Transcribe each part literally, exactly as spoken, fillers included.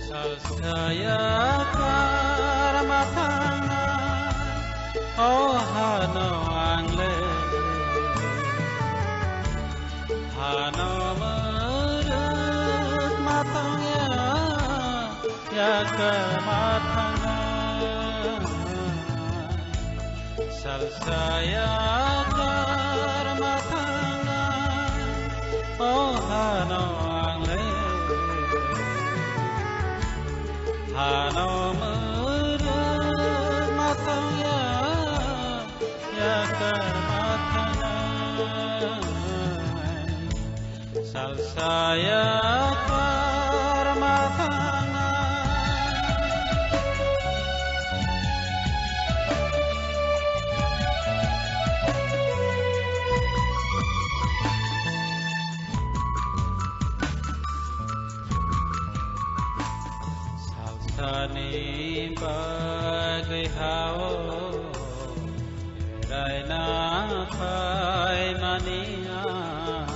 Salsaya karma thangna, o hano angle. Hano muruk ma thangya, yakar ma thangna. Salsaya karma thangna, o hano angle. Hano muruk ma thangya, yakar ma thangna. Salsaya karma thangna. Salsani bagwi hao raina phaimani ang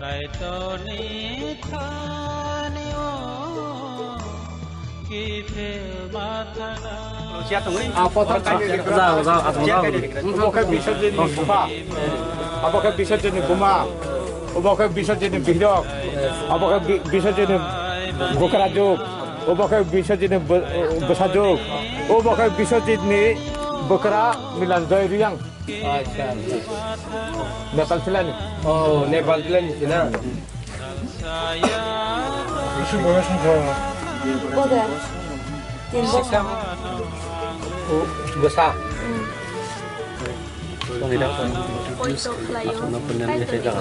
Kaitorni thani o kiphil ma thangna. Obo khe Biswajitni bupha, obo khe Biswajitni buma, obo khe Biswajitni birok, obo khe Bi-, Biswajitni bwkrajwk, obo khe Biswajitni bw-, bwsajwk, obo khe Biswajitni bwkra Milanjoy Reang. Acha, acha. Nepal silani. Oh, Nepal silani sina. Bisi boyos wngkha. Boga. Tin bosor. O, bwsa. Hmm. Poito khlaio.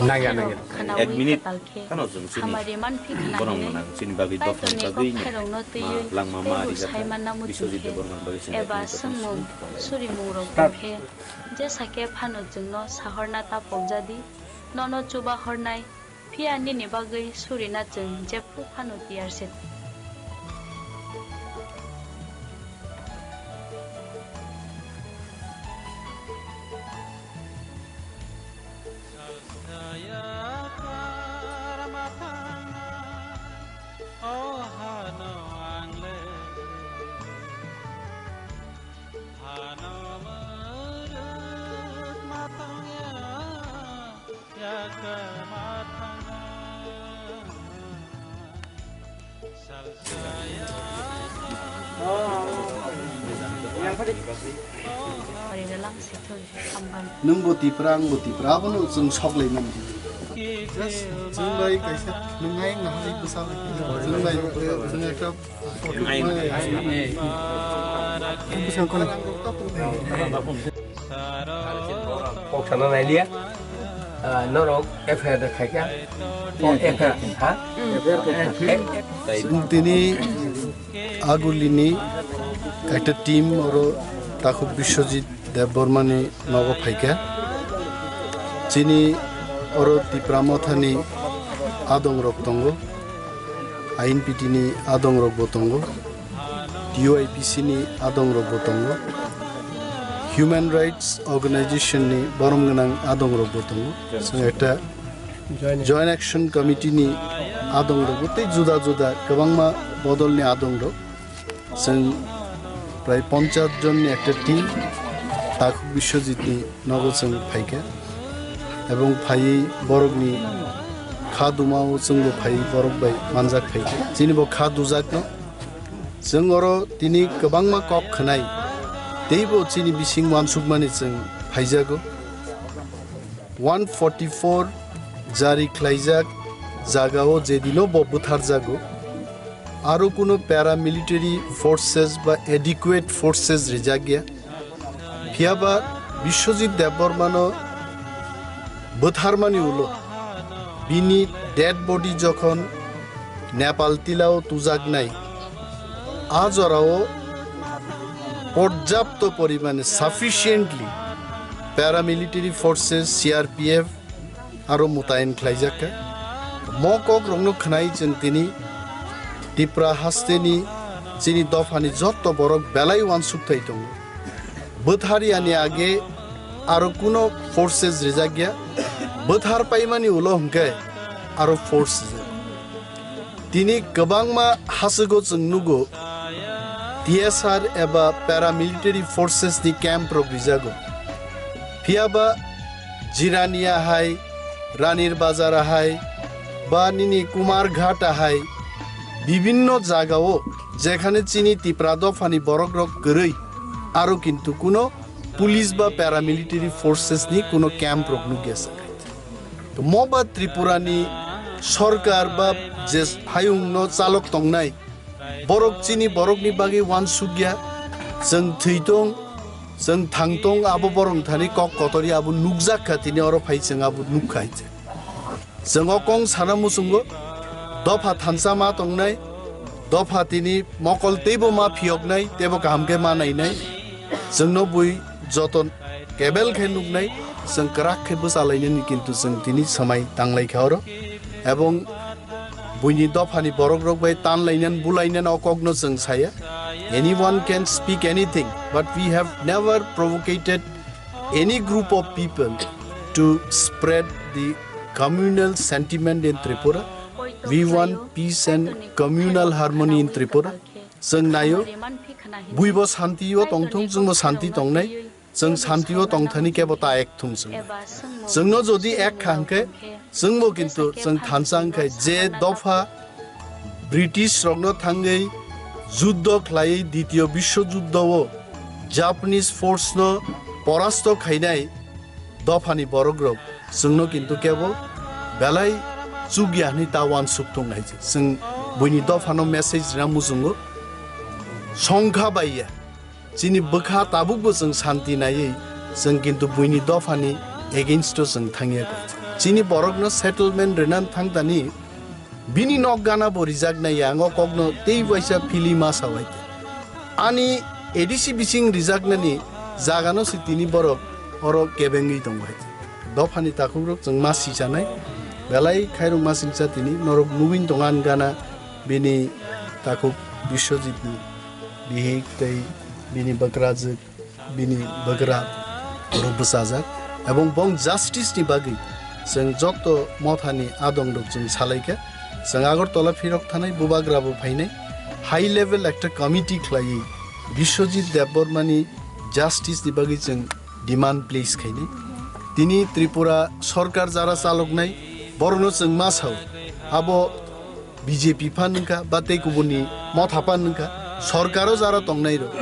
Nangya, nangya. Khwnaui kwtal khe hamari manphi khwnahinwi Kaitorni kok phairokno twiwi teibo saimanna muchung khe eba swngmung surimungrok tong khe, jesa khe phano chwngno sahorna ta pokjadi, nono chuba hornai, phiya nini bagwi surina chwng jephru phano tiyar se. Nwng bo Tipra, ang bo Tipra, abono chwng sok lai mani. Just chwng bai kaisa nwngnai nahai bwsa bai. Chwng bai, chwng ekta photo bai. Bwsa kono. Kok sana nai liya. Ah, norok F I R khaikha. Oh, F I R, ha? Chwng tini Agulini ekta team oro takhuk Biswajit Debbarmani nogo phaikha. Chini oro Tipra Mothani adongrok tongo, I N P T ni adongrokbo tongo, T U I P C ni adongrokbo tongo, Human Rights Organization ni borom gwnang adongrokbo tongo. Chwng ekta Joint Action Committee ni adongrok tei juda juda kwbangma bodolni adongrok. Chwng prai ponchas jonni ekta team takhuk Biswajitni nogo chwng phaikha. Ebong phaiwi borokni kha dumao chwngbo phaiwi borok bai manjak phaikha. Chini bo kha dujakno. Chwng oro tini kwbangma kok khwnai. Teibo chini bising uansukmani chwng phaijago. One forty-four jari khlaijak jagao jedino bo bwtharjago, aro kuno paramilitary forces ba adequate forces rijak ya. Phiyaba Biswajit Debbarmano bwtharmani ulo bini dead body jokhon Nepal tilao tujaknai, a jorao porjapto porimane, sufficiently, paramilitary forces, C R P F aro mutayen khlaijak kha. Mo kokrokno khwnai chwng tini Tipra hasteni chini dophani jotto borok belai uansukthai tongo. Bwtharyani age aro kuno forces rijak ya, bwthar paimani ulo hwnkhe aro force rijak. Tini kwbangma haswgo chwng nugo, T S R eba paramilitary forces ni camp rok rijago. Phiyaba Jirania hai, Ranir Bazar hai, ba nini Kumarghat hai, bibinno jagao jekhane chini Tipra dophani borok rok kwrwi, aro kintu kuno police ba paramilitary forces ni kuno camp rok nukya sa. To mo ba Tripura ni sorkar ba je hayung no chalok tongnai, borok chini borok ni bagwi wansuk ya, chwng thwi tong, chwng thang tong, abo borok thani kok kotor ya, abo nukjak kha tini oro phai chwng abo nukha hai chwng. Chwng o kong sana muchungo, dopha thansa ma tongnai, dopha tini mokol teibo ma phiyoknai, teibo kaham khe ma nainai. Chwngno bui joto kebel khe nuknai, chwng kwrak khe bwchalainani, kintu chwng tini swmai tanglai kha oro. Ebong buini dophani borok rok bai tanlainan bulainan o kokno chwng saya. Anyone can speak anything, but we have never provocated any group of people to spread the communal sentiment in Tripura. We want peace and communal harmony in Tripura. Chwng naio, buibo santi o tongthung, chwngbo santi tongnai, chwng santi o tongthani kebo ta ek thung chwng. Chwngno jodi ek kha hwnkhe, chwngbo kintu chwng thansa hwnkhe je dopha British rokno thangwi juddo khlaiwi Ditiyo Biswo Juddo o Japanese force no porasto khainai dophani borok rok chwngno kintu kebo belai chukya hwnwi ta wansuk tongnai. Chwng buini dophano message rina muchungo songkha baiya. Chini bwkha tabukbo chwng santi naiwi, chwng kintu buini dophani against o chwng thangya kha. Chini borokno settlement rwna thangtani bini nok gana bo rijak nai ya, ang o kokno tei waisa philwi ma sawai. Ani A D C bising rijaknani jagano se tini borok oro kebengwi tongo hai. Dophani takhukrok chwng ma sichanai, belai khairok ma singcha tini norok nugwin tongo ani gana bini takhuk Biswajitni bihik tei bini bwkrajwk, bini bwgra rok bwchajak, ebong bong justice ni bagwi chwng joto mothani adong rok chwng salaikha. Chwng Agartala phirok thanai, bubagra bo phainai, high level ekta committee khlaiwi Biswajit Debbarma ni justice ni bagwi chwng demand place khainai. Tini Tripura sorkar jara chaloknai, borokno chwng ma sao, abo B J P phan wngkha, ba tei kubuni motha phan wngkha, sorkaro jara tongnai rok.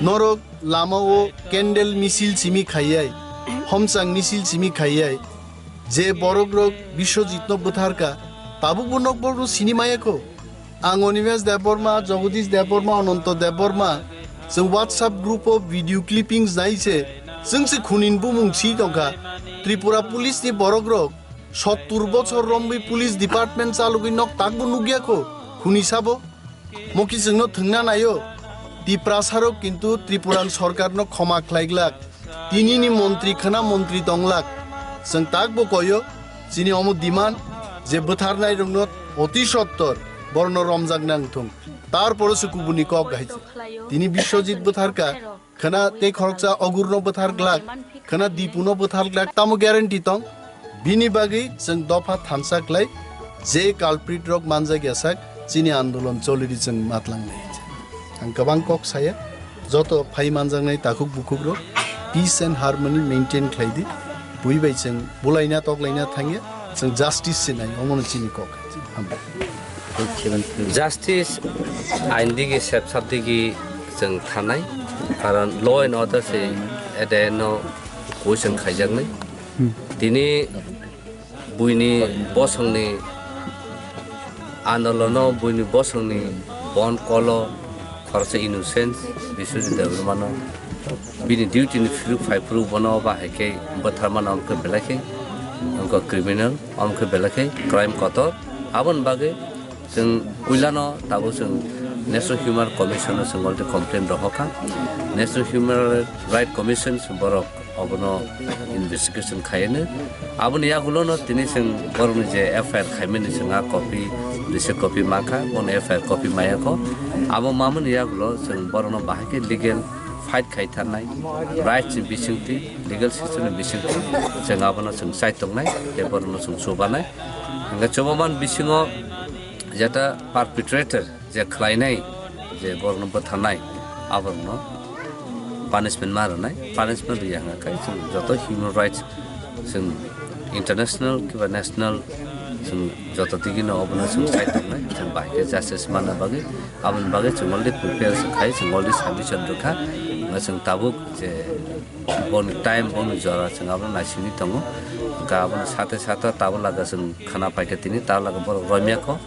Norok lama o candle misil simi khaiyai, homchang misil simi khaiyai, je borok rok Biswajitno bwtharkha, tabukbo nok borokno sini maya kho. Ang Onimesh Debbarma, Jagadish Debbarma, Ananto Debbarma, chwng WhatsApp group o video clippings nai se, chwng se khunin bumung si tongkha. Tripura police ni borok rok sottur bochor romwi police department chalogwi nok takbo nukya kho, khuni sabo. Moki chwngno thwngna naio, Tiprasarok kintu Tripuran sorkarno khoma khlai glak. Tinini montri khwna montri tong glak. Chwng takbo koyo, chini omo demand je bwtharnai rokno oti sottor borno romjak nang thung. Tarporo se kubuni kok hai. Tini Biswajit bwtharkha, khwna tei khoroksa Ogurno bwthar glak, khwna Dipuno bwthar glak, tamo guarantee tong? Bini bagwi chwng dopha thansa khlai, je culprit rok manjak ya sak, chini andolon choliri chwng matlangnai. Ang kwbang kok saya, joto phai manjaknai takhuk bukhuk rok, peace and harmony maintain khlai di, bui bai chwng bulaina toklaina thangya, chwng justice se nai, omono chini kok. Hambai. Justice ain digi sep sap digi chwng thanai, karon law and order se ede no question khaijaknai. Tini buini bosongni andolono buini bosongni bon kolo khoroksa innocent Biswajit Debbarmano bini duty ni phiruk phai phuru bono ba hai khe bwtharmano wngkha belai khe wngkha criminal. Omo khe belai khe crime kotor. Aboni bagwi chwng puilano tabuk chwng National Human Commission no chwng already complain rohorkha. National Human Right Commission se borok obono investigation khaiyano. Aboni yagulono tini chwng borokni je F I R khaimani chwng a copy, receipt copy mankha, bono F I R copy mayakho. Abo mamani yagulo chwng borokno bahai khe legal fight khai tharnai, rights ni bisingtwi, legal system ni bisingtwi chwng abono chwng chai tongnai, tei borokno chwng chubanai. Hwnkhe chubaman bisingo jeta perpetrator je khlainai, je borokno bwtharnai, aborokno punishment ma rwnai, punishment rwya hwnkhe chwng joto human rights chwng international kiba national chwng joto digino obono chwng chai tongnai, chwng bahai khe justice manna bagwi, aboni bagwi chwng already prepare khai, chwng already submission rwkha, hwnkhe chwng tabuk je boni time, boni jora chwng abono naisingwi tongo, hwnkhe aboni sate sate tabuk laga chwng khana paikha tini, tabuk laga borok romya kho,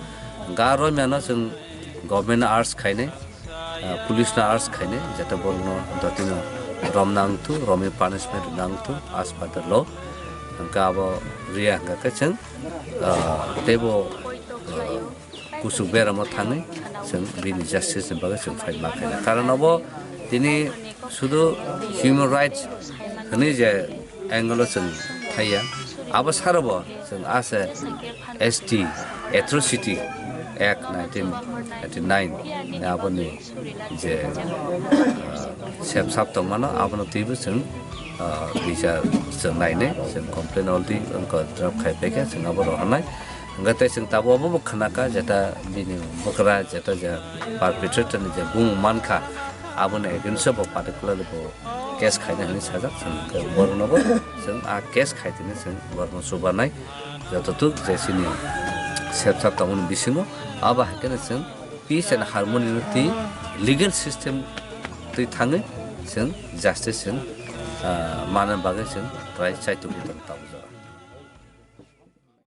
hwnkhe ah romyano chwng government no urge khainai, ah, police no urge khainai, jate borokno dotino romna wngthu, romwi punishment rwna wngthu, as per the law. Hwnkhe abo rwya hwnkha khe chwng, ah, teibo, ah, kuchuk beramo thangwi chwng bini justice ni bagwi chwng fight ma khainai. Karon abo tini sudu human rights hwnwi je angle o chwng thaiya. Abo saro bo chwng ase S T Atrocity Act nineteen eighty-nine ni aboni je, ah, sepsap tongmano abono twibo chwng, ah, bichar chwng nainai, chwng complain already wngkha, draft khai paikha, chwng abo rohornai. Hwnkhe tei chwng tabuk abo bo khnakha jeta bini bwkra jeta je perpetrator ni je bumung mankha, aboni against o bo particularly bo case khaina hwnwi sajak, chwng hwnkhe borokno bo chwng a case khai tini chwng borokno chubanai, joto tuk je chini sepsap tongmani bisingo abo hai kheno chwng peace and harmony no twi legal system twi thangwi chwng justice chwng, ah, manna bagwi chwng try chai tongwi tong tabuk.